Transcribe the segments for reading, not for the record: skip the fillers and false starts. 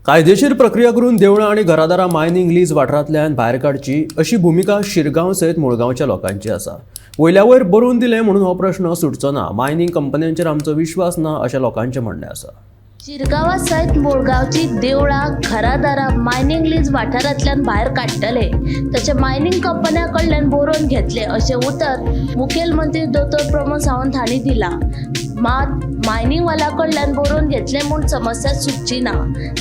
कायदेशीर प्रक्रिया करून देवळां आनी घरादारां मायनींग लीज वाठारांतल्यान भायर काडची अशी भुमिका शिरगांव सयत मुळगांवच्या लोकांची आसा. वयल्या वयर बरोवन दिलें म्हणून हो प्रश्न सुटचो ना. मायनींग कंपन्यांचेर आमचो विश्वास ना अशें लोकांचें म्हणणें आसा. शिरगांवा सयत मुळगांवची देवळां, घरादारां मायनींग लीज वाठारांतल्यान भायर काडटले, तशें मायनींग कंपन्यां कडल्यान बरोवन घेतले अशें उतर मुखेलमंत्री दोतोर प्रमोद सावंत हांणी दिलां. मात मायनींगवाल्या कडल्यान बरोवन घेतलें म्हूण समस्या सुटची ना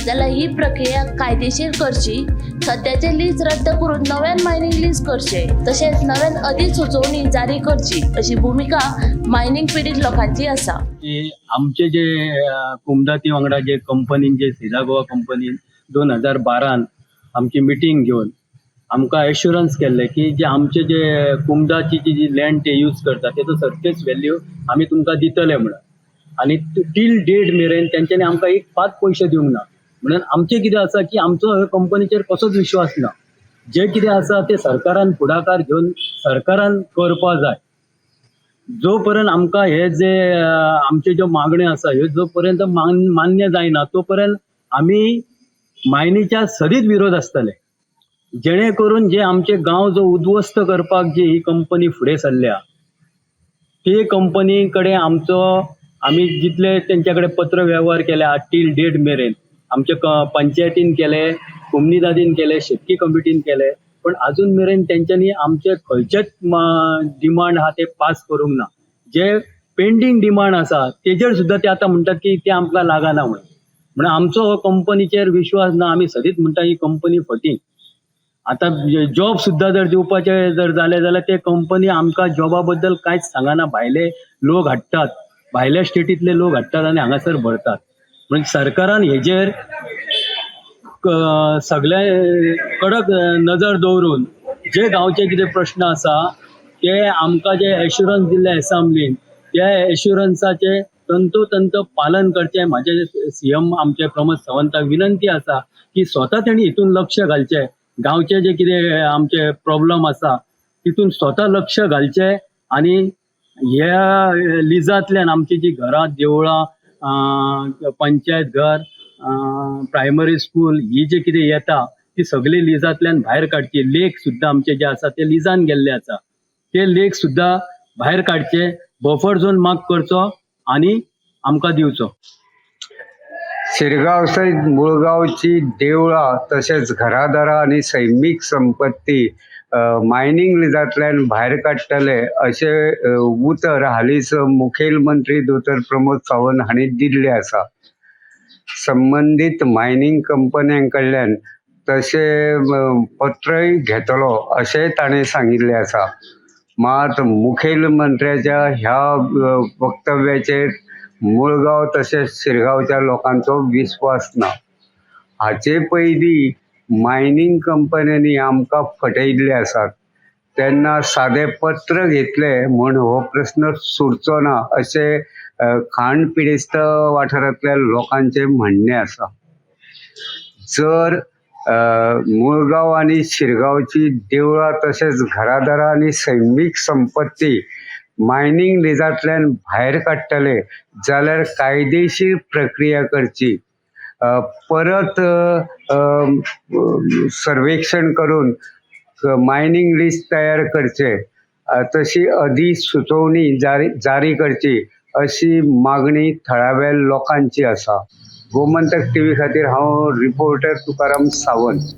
जाल्यार ही प्रक्रिया कायदेशीर करची. सद्याचे लीज रद्द करून नव्यान मायनींग लीज करचे, तशेंच नव्यान अधिसुचोवणी जारी करची अशी भुमिका मायनींग पिडीत लोकांची आसा. की आमचे जे कुमदाती वांगडा जे कंपनीन, जे सीधा गोवा कंपनीन 2012न आमची मिटींग घेवन आमकां एश्युरन्स केल्लें की जे आमचे जे कुमदाची जी जी लँड ते यूज करता तेजो सरफेस व्हॅल्यू आमी तुमकां दितले म्हणून. आनी टील डेट मेरेन तेंच्यांनी आमकां एक पांच पयशे दिवंक ना. म्हणून आमचें कितें आसा की आमचो ह्या कंपनीचेर कसोच विश्वास ना. जें कितें आसा तें सरकारान फुडाकार घेवन सरकारान करपा जाय. जो पर्यंत आमकां हे जे आमच्यो ज्यो मागण्यो आसा ह्यो जो पर्यंत मान्य जायना तो पर्यंत आमी मायनीच्या सदींच विरोध आसतले, जेणे करून जे आमचे गांव जो उद्ध्वस्त करपाक जी ही कंपनी फुडें सरल्या ते कंपनी कडेन आमचो, आमी जितले तेंच्या कडेन पत्र वेव्हार केल्या टील डेट मेरेन, आमचे पंचायतीन केले, कोमनिदादीन केले, शेतकी कमिटीन केले, पण अजून मेरेन तेंच्यांनी आमचे खंयचेच डिमांड आहा ते पास करूंक ना. जे पेंडींग डिमांड आसा तेजेर सुद्दां ते आतां म्हणटात की ते आमकां लागना म्हणून. म्हणून आमचो हो कंपनीचेर विश्वास ना. आमी सदींच म्हणटा ही कंपनी फटींग. आतां जॉब सुद्दां जर दिवपाचे जर जाले जाल्यार ते कंपनी आमकां जॉबा बद्दल कांयच सांगना. भायले लोक हाडटात, भायल्या स्टेटींतले लोक हाडटात आनी हांगासर भरतात. म्हणजे सरकारान हेजेर सगळे कडक नजर दवरून जे गांवचे कितें प्रश्न आसा ते आमकां जे एश्युरन्स दिल्ले एसेंब्लीन त्या एश्युरन्साचे तंतोतंत पालन करचें. म्हाजे सीएम आमचे प्रमोद सावंताक विनंती आसा की स्वता तेणी हितून लक्ष घालचें. गांवचे जे कितें आमचे प्रॉब्लम आसा तितून स्वता लक्ष घालचें आनी ह्या लिजांतल्यान आमची जी घरां, देवळां, पंचायत घर, प्रायमरी स्कूल ही जे कितें येता ती सगळी लिजांतल्यान भायर काडची. लेक सुद्दां आमचे जे आसा ते लिजान गेल्ले आसा, ते लेक सुद्दां भायर काडचे, बफर झोन मार्क करचो आनी आमकां दिवचो. शिरगांव सयत मुळगांवची देवळां तशेंच घरादारां आनी सैमीक संपत्ती मायनींग लिजांतल्यान भायर काडटले अशें उतर हालींच मुखेलमंत्री दोतोर प्रमोद सावंत हांणी दिल्लें आसा. संबंदीत मायनींग कंपन्यां कडल्यान तशें पत्रय घेतलो अशेंय ताणें सांगिल्लें आसा. मात मुखेलमंत्र्याच्या ह्या वक्तव्याचेर मुळगांव तशेंच शिरगांवच्या लोकांचो विस्वास ना. हाचे पयलीं मायनींग कंपन्यांनी आमकां फटयिल्ले आसात. तेन्ना सादें पत्र घेतलें म्हूण हो प्रस्न सुटचो ना अशें खाण पिडेस्त वाठारांतल्या लोकांचें म्हणणें आसा. जर मुळगांव आनी शिरगांवची देवळां तशेंच घरादारां आनी सैमीक संपत्ती मायनींग लिजांतल्यान भायर काडटले जाल्यार कायदेशीर प्रक्रिया करची, परत सर्वेक्षण करून मायनींग लीज तयार करचें, तशी अधिसुचोवणी जारी जारी करची अशी मागणी थळाव्या लोकांची आसा. गोमंतक टीव्ही खातीर हांव रिपोर्टर तुकाराम सावंत.